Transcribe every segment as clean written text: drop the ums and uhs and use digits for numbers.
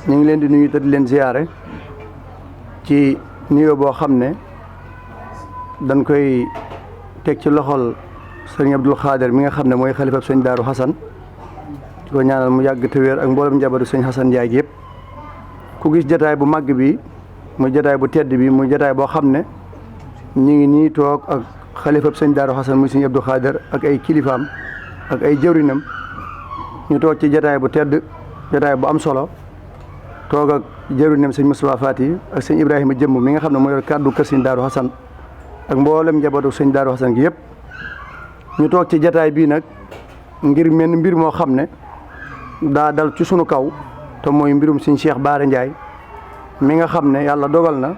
ñu ngi leen di nuyu te di leen ziyaare ci nuyoo boo xam ne dañ koy teg ci loxol sëñ Abdul Xaadir mi nga xam ne mooy xalifab sëñ Daaru Xasan di ko ñaanal mu yàgg te wér ak mboolem njabootu sëñ Xasan Njaay gi yëpp. ku gis jataay bu màgg bi muy jataay bu tedd bi muy jataay boo xam ne ñu ngi nii toog ak xalifab sëñ Daaru Xasan muy sëñ Abdul Xaadir ak ay kilifaam ak ay jëwrinam ñu toog ci jataay bu tedd jataay bu am solo toog ak jëwrinam sëñ Moustapha Fati ak sëñ Ibrahima Jëmm mi nga xam ne mooy yor kàddu kër sëñ Daaru Xasan ak mboolem njabootu sëñ Daaru Xasan gi yëpp. ñu toog ci jataay bii nag ngir mel mbir moo xam ne daa dal ci sunu kaw te mooy mbirum sëñ Cheikh Bara Ndiaye mi nga xam ne yàlla dogal na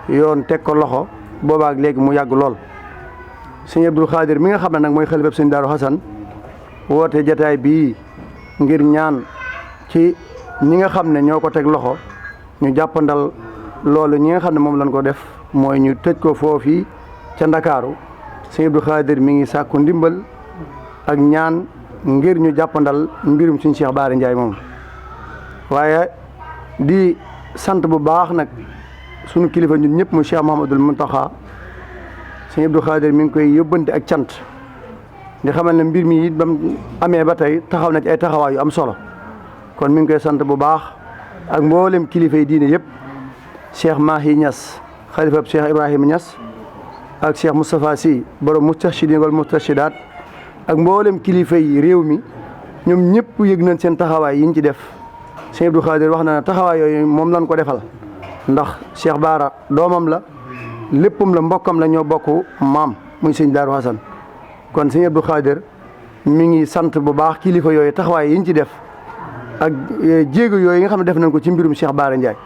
yoon teg ko loxo boobaak léegi mu yàgg lool. sëñ Abdul Xaadir mi nga xam ne nag mooy xalifab sëñ Daaru Xasan woote jataay bii ngir ñaan ci ñi nga xam ne ñoo ko teg loxo ñu jàppandal loolu ñi nga xam ne moom lañ ko def mooy ñu tëj ko foofii ca Ndakaaru. sëñ Abdou Khadir mi ngi sàkku ndimbal ak ñaan ngir ñu jàppandal mbirum sëñ Cheikh Bara Ndiaye moom. waaye di sant bu baax nag sunu kilifa ñun ñëpp mu Cheikh Mouhamadoul Mountakha sëñ Abdou Khadir mi ngi koy yóbbante ak cant di xamal ne mbir mi it ba mu amee ba tey taxaw na ci ay taxawaay yu am solo kon mi ngi koy sant bu baax ak mboolem kilifa yi diine yëpp. Cheikh Mahi Niass xalifab Cheikh Ibrahima Niass ak Cheikh Moustapha Sy borom Moustarchidine wal Moustarchidaat ak mboolem kilifa yi réew mi ñoom ñëpp yëg nañ seen taxawaay yi ñu ci def. sëñ Abdou Khadir wax na ne taxawaay yooyu moom lañ ko defal ndax Cheikh Bara doomam la léppam la mbokkam la ñoo bokk maam muy sëñ Daaru Xasan kon sëñ Abdou Khadir mi ngi sant bu baax kilifa yooyu taxawaay yi ñu ci def ak jéego yooyu nga xam ne def nañ ko ci mbirum Cheikh Bara Ndiaye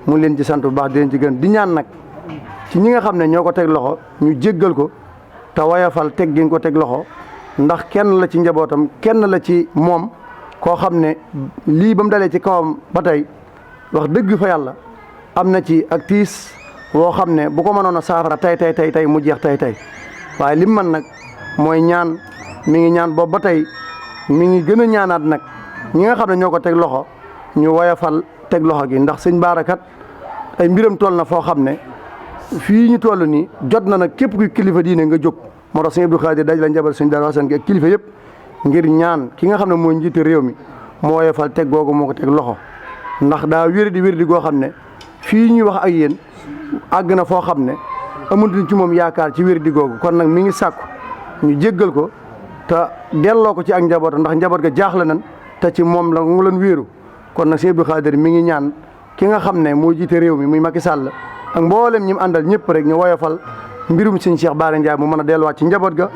mu leen ci sant bu baax di leen ci gën di ñaan nag ci ñi nga xam ne ñoo ko teg loxo ñu jéggal ko te wayafal teg gi ko teg loxo ndax kenn la ci njabootam kenn la ci moom koo xam ne lii ba mu dalee ci kawam ba tey wax dëgg fa yàlla am na ci ak tiis woo xam ne bu ko mënoon a saafara tey mu jeex tey waaye lim man nag mooy ñaan mi ngi ñaan boobu ba tey mi ngi gën a ñaanaat nag ñi nga xam ne ñoo ko teg loxo ñu woyafal teg loxo gi ndax sëñ Bara kat ay mbiram toll na foo xam ne fii ñu toll nii jot na nag képp kuy kilifa diine nga jóg moo tax sëñ Abdou Khadir daj la njabar sëñ Daaru Xasan gi ak kilifa yëpp ngir ñaan ki nga xam ne mooy njiite réew mi moo woyofal teg googu moo ko teg loxo ndax daa wéri goo xam ne fii ñuy wax ak yéen àgg na foo xam ne amatuñ ci moom yaakaar ci wéri di googu kon nag mi ngi sàkku ñu jéggal ko te delloo ko ci ak njaboot ndax njaboot ga jaaxle nan te ci moom la mu leen wéeru kon nag sëñ Abdou Khadir mi ngi ñaan ki nga xam ne moo jiite réew mi muy Macky Sall ak mboolem ñi mu àndal ñëpp rek ñu woyofal mbirum sëñ Cheikh Bara Ndiaye mu mën a delluwaat ci njaboot ga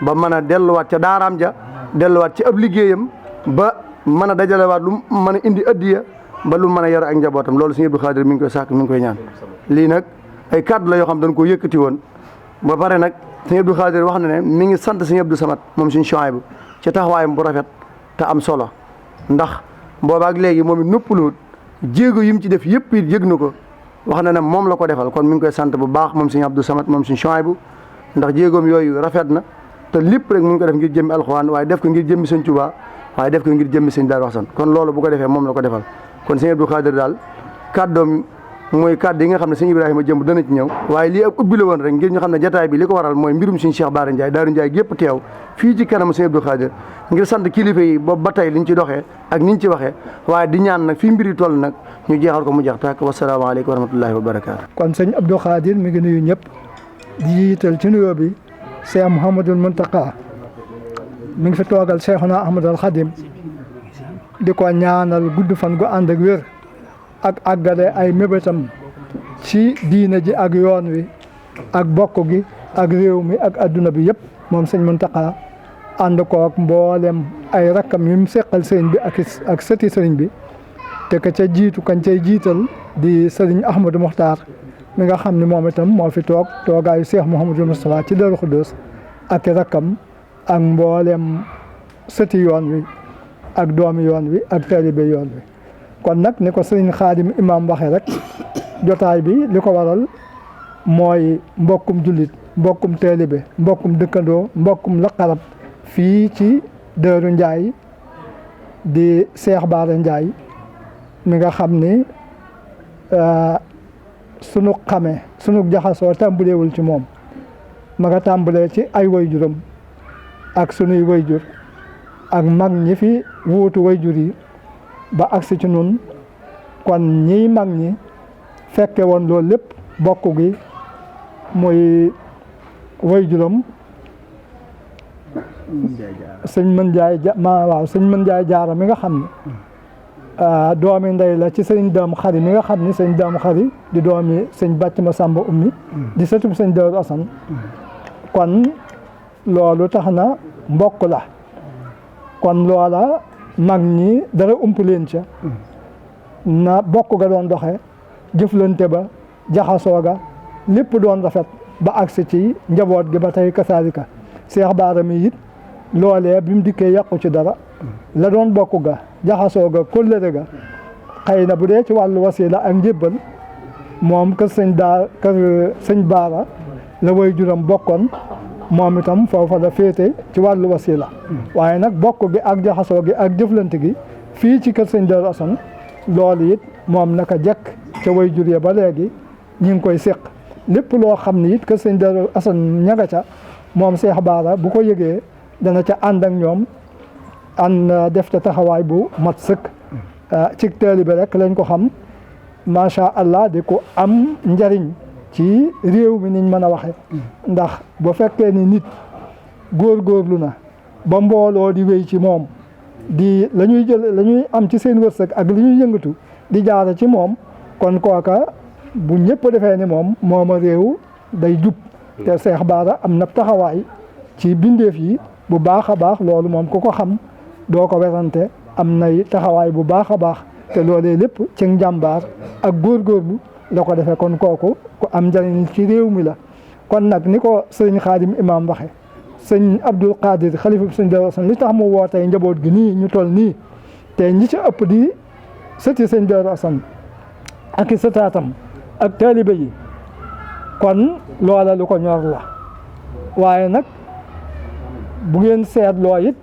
ba mën a delluwaat ca daaraam ja delluwaat ci ab liggéeyam ba mën a dajalewaat lu mën a indi addiya ba lu mën a yor ak njabootam loolu sëñ Abdou Khadir mi ngi koy sàkk mi ngi koy ñaan. lii nag ay kàddu la yoo xam dañ ko yëkkati woon ba pare nag sëñ Abdou Khadir wax na ne mi ngi sant sëñ Abdou Samad moom sëñ Chouaïbou ci taxawaayam bu rafet te am solo ndax boobaak léegi moom it noppaluwut jéego yi mu ci def yëpp it yëg na ko wax na ne moom la ko defal kon mi ngi koy sant bu baax moom sëñ Abdou Samad moom sëñ Chouaïbou ndax jéegoom yooyu rafet na te lépp rek mu ngi ko def ngir jëmmi alxuraan waaye def ko ngir jëmmi sëñ Tuubaa waaye def ko ngir jëmmi sëñ Daaru Xasan kon loolu bu ko defee moom la ko defal kon sëñ Abdou Khadir daal kàddoom mooy kàddu yi nga xam ne sëñ Ibrahima Jëmb dana ci ñëw waaye lii ab ubbi la woon rek ngir ñu xam ne jataay bi li ko waral mooy mbirum sëñ Cheikh Bara Ndiaye Daaru Ndiaye gépp teew fii ci kanam sëñ Abdou Khadir ngir sant kilifa yi boobu ba tey liñ ci doxee ak niñ ci waxee waaye di ñaan nag fii mbir yi toll nag ñu jeexal ko mu jeex tàkk wasalaamaaleykum wa rahmatullahi wa barakaatu. kon sëñ Abdou Khadir mi ngi nuyu ñëpp di jiital ci nuyoo bi Cheikh Mouhamadoul Mountakha mi ngi fi toogal Cheikhuna Ahmadul Khadim di ko ñaanal gudd fan gu ànd ak wér ak àggale ay mébétam ci diine ji ak yoon wi ak bokk gi ak réew mi ak adduna bi yëpp moom sëñ Mountakha ànd ko ak mboolem ay rakkam yu mu seqal sëriñ bi ak sëti sëriñ bi te ka ca jiitu kañ cay jiital di sëriñ Ahmadou Mokhtar mi nga xam ne moom itam moo fi toogaayu Cheikh Mouhamadou Moustapha ci Darou Khoudoss ak rakkam ak mboolem sëti yoon wi ak doomi yoon wi ak taalibe yoon wi kon nag ni ko sëriñ Xaadim imaam waxee rek jotaay bi li ko waral mooy mbokkum jullit mbokkum taalibe mbokkum dëkkandoo mbokkum laqarab fii ci Daaru Ndiaye di Cheikh Bara Ndiaye mi nga xam ni sunu xamee sunu jaxasoo tàmbalewul ci moom ma nga tàmbalee ci ay wayjuram ak sunuy wayjur ak mag ñi fi wuutu wayjur yi ba agsi ci nun kon ñiy mag ñi fekke woon loolu lépp bokk gi muy wayjuram sëñ mën jaay sëñ mën jaay jaara mi nga xam ne doomi ndey la ci sëñ Daam Xari mi nga xam ni sëñ Daam Xari di doomi sëñ Bàcc Masamba Ummi di sëtub sëñ Daaru Asan kon loolu tax na mbokk la kon loola mag ñi dara ump leen ca na bokk ga doon doxe jëflante ba jaxasoo ga lépp doon rafet ba agsi ci njaboot gi ba tey kasaalika Seex Baara mi it loolee bi mu dikkee yàqu ci dara la doon bokk ga jaxasoo ga kóllëre ga xëy na bu dee ci wàllu wasiila ak njébbal moom kër sëñ Baara la way juram bokkoon moom itam foofa la féete ci wàllu wasiila waaye nag bokk gi ak jaxasoo gi ak jëflante gi fii ci kër sëñ Daaru Asan loolu it moom naka jekk ca way jur ya ba léegi ñu ngi koy séq lépp loo xam ni it kër sëñ Daaru Asan ñaga ca moom Seex Baara bu ko yëgee dana ca ànd ak ñoom ànd def ca taxawaay bu mat sëkk ci taalibe rek lañ ko xam macha allah di ko am njariñ ci réew mi niñ mën a waxe ndax bu fekkee ni nit góorgóorlu na ba mbooloo di wéy ci moom di la ñuy am ci seen wërsëg ak li ñuy yëngatu di jaara ci moom kon kooka bu ñëpp defee ni mooma réew day jub te Seex Baara am na taxawaay ci bindeef yi bu baax a baax loolu moom ku ko xam doo ko werante am nay taxawaay bu baax a baax te loolee lépp ci njàmbaar ak góorgóorlu la ko defee kon kooku ku am njariñ ci réew mi la kon nag ni ko sëñ Xaadim Imaam waxe sëñ Abdul Qadir xalifa bi sëñ Daaru Asan li tax mu wootee njaboot gi nii ñu toll nii te ñi ci ëpp di sëti sëñ Daaru Asan ak i sëtaatam ak taalibe yi kon loola lu ko ñor la waaye nag bu ngeen seetloo it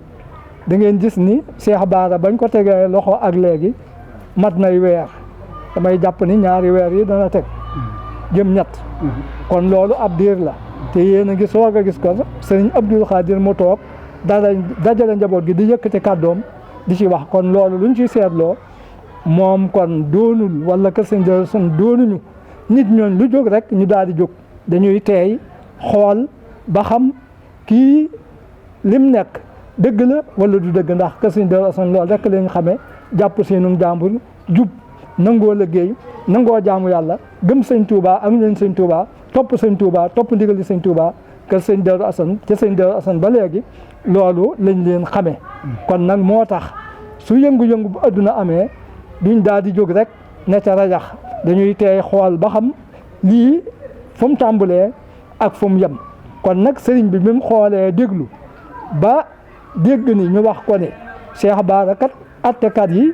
da ngeen gis ni Seex Baara bañ ko tegee loxo ak léegi mat nay weer damay jàpp ni ñaari weer yi dana teg jëm ñett kon loolu ab diir la te yéen a ngi soog a gis ko sëriñ Abdul Xaadir mu toog dajale njaboot gi di yëkkati kàddoom di ci wax kon loolu luñ ciy seetloo moom kon doonul wala kër sëñ Daaru Asan doonuñu nit ñooñ lu jóg rek ñu daal di jóg dañuy teey xool ba xam kii lim nekk dëgg la wala du dëgg ndax kër sëñ Daaru Asan loolu rek lañ xamee jàpp seenum jàmbur jub nangoo liggéey nangoo jaamu yàlla gëm sëñ Touba ak leen sëñ Touba topp sëñ Touba topp ndigali sëñ Touba kër sëñ Daaru Asan ca sëñ Daaru Asan ba léegi loolu lañ leen xamee kon nag moo tax su yëngu-yëngu bu adduna amee duñ daal di jóg rek ne ca rajax dañuy teey xool ba xam lii fu mu tàmbalee ak fu mu yem kon nag sëriñ bi mu xoolee déglu ba dégg ni ñu wax ko ne Seex Baara kat attekat yi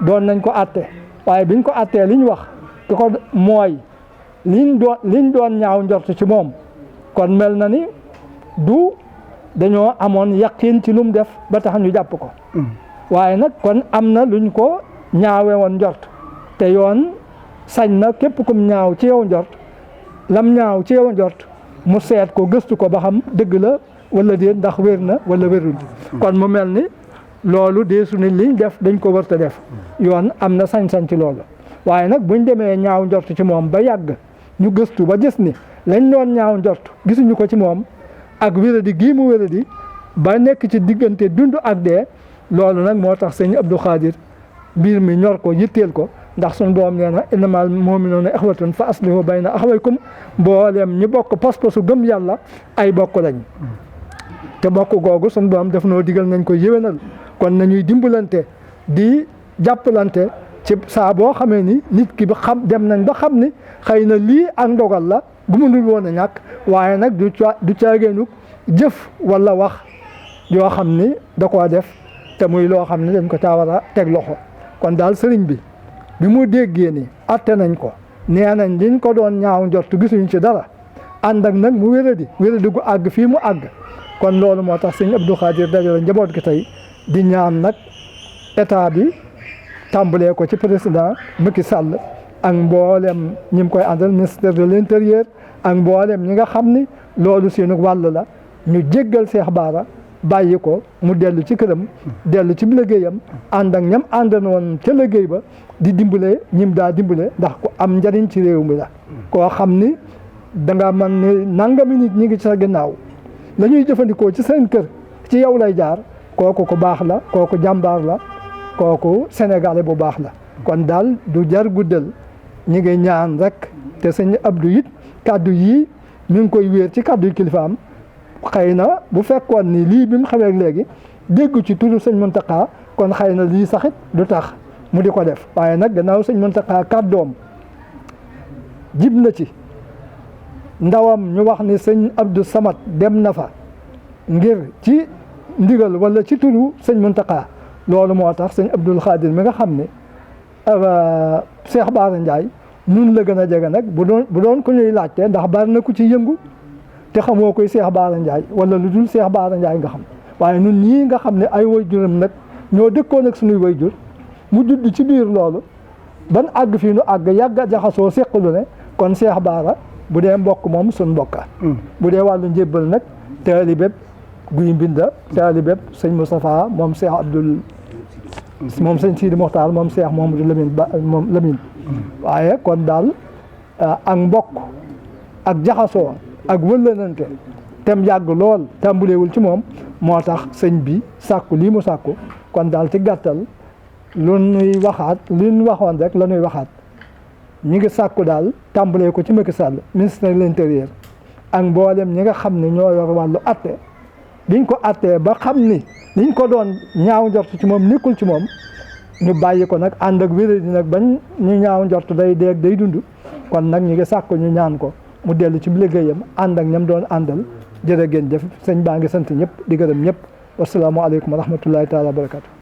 doon nañ ko atte waaye biñ ko attee li ñu wax ki ko mooy liñ doon ñaaw njort ci moom kon mel na ni du dañoo amoon yaqin ci lu mu def ba tax ñu jàpp ko waaye nag kon am na luñ ko ñaawe woon njort te yoon sañ na képp kum ñaaw ci yow njort lam ñaaw ci yow njort mu seet ko gëstu ko ba xam dëgg la wala déet ndax wér na wala wérul kon mu mel ni loolu deesu ni liñ def dañ ko wërta def yoon am na sañ-sañ ci loolu waaye nag buñ demee ñaaw njort ci moom ba yàgg ñu gëstu ba gis ni lañ doon ñaaw njort gisuñu ko ci moom ak wéradi gii mu wéradi ba nekk ci diggante dund ak dee loolu nag moo tax sëñ Abdou Khadir mbir mi ñor ko yitteel ko ndax suñu doom nee na innamal mu'minuuna ixwatun fa aslihu bayna axawaykum mbooleem ñi bokk pas-pasu gëm yàlla ay bokk lañ te bokk googu suñu doom def noo digal nañ ko yéwénal kon nañuy dimbalante di jàppalante ci saa boo xamee ni nit ki ba xam dem nañ ba xam ni xëy na lii ak ndogal la bu mënul woon a ñàkk waaye nag du caageenu jëf wala wax yoo xam ni da koo def te muy loo xam ne dañ ko caa war a teg loxo kon daal sëriñ bi mu déggee ni atte nañ ko nee nañ liñ ko doon ñaaw njort gisuñ ci dara ànd ak nag mu wéradi gu àgg fii mu àgg kon loolu moo tax sëñ Abdou Khadir dajale njaboot gi tey di ñaan nag état bi tàmbalee ko ci président Macky Sall ak mboolem ñi mu koy àndal ministère de l'intérieur ak mboolem ñi nga xam ni loolu seenu wàll la ñu jéggal Cheikh Bara bàyyi ko mu dellu ci këram dellu ci liggéeyam ànd ak ñam àndanoon ca liggéey ba di dimbale ñim daa dimbale ndax ku am njariñ ci réew mi la koo xam ni danga man ni nangami nit ñi ngi ci sa ginnaaw la ñuy jëfandikoo ci seen kër ci yow lay jaar kooku ku baax la kooku jàmbaar la kooku sénégalais bu baax la kon daal du jar guddal ñi ngi ñaan rek te sëñ Abdou it kàddu yii mi ngi koy wéer ci kàddu kilifaam xëy na bu fekkoon ni lii bi mu xamee léegi dégg ci turu sëñ Mountakha kon xëy na lii saxit du tax mu di ko def waaye nag gannaaw sëñ Mountakha kàddoom jib na ci ndawam ñu wax ni sëñ Abdou Samad dem na fa ngir ci ndigal wala ci turu sëñ Mountakha loolu moo tax sëñ Abdoul Khadir mi nga xam ne Cheikh Bara Ndiaye nun la gën a jege nag bu doon ko ñuy laajte ndax bari na ku ci yëngu te xamoo koy Cheikh Bara Ndiaye wala lu dul Cheikh Bara Ndiaye nga xam waaye nun ñii nga xam ne ay wayjuram nag ñoo dëkkoon ak suñuy wayjur mu judd ci biir loolu ban àgg fii nu àgg yàgg a jaxasoo seqalu ne kon Cheikh Bara bu dee mbokk moom suñ mbokka bu dee wàllu njébbal nag taalibeb guy mbinda taalibeb sëñ Moustapha moom Cheikh Abdoul moom sëñ Sidi Mokhtar moom Cheikh Mouhamadou Lamine Ba moom Lamine waaye kon daal ak mbokk ak jaxasoo ak wëllanante tem yàgg lool tàmbuleewul ci moom moo tax sëñ bi sàkku lii mu sàkku kon daal ci gàttal lu nuy waxaat li ñu waxoon rek la ñuy waxaat ñi ngi sàkku daal tàmbalee ko ci Macky Sall ministre de l'intérieur ak mboolem ñi nga xam ne ñoo yor wàllu atte biñ ko attee ba xam ni liñ ko doon ñaaw njort ci moom nekkul ci moom ñu bàyyi ko nag ànd ak wéré di nag bañ ñu ñaaw njort day deeg day dund kon nag ñi ngi sàkku ñu ñaan ko mu dellu ci liggéeyam ànd ak ñam doon àndal jërë ngeen jëf sëñ baa ngi sant ñëpp di gërëm ñëpp wasalaamualeykum wa rahmatullahi taala wa barakatu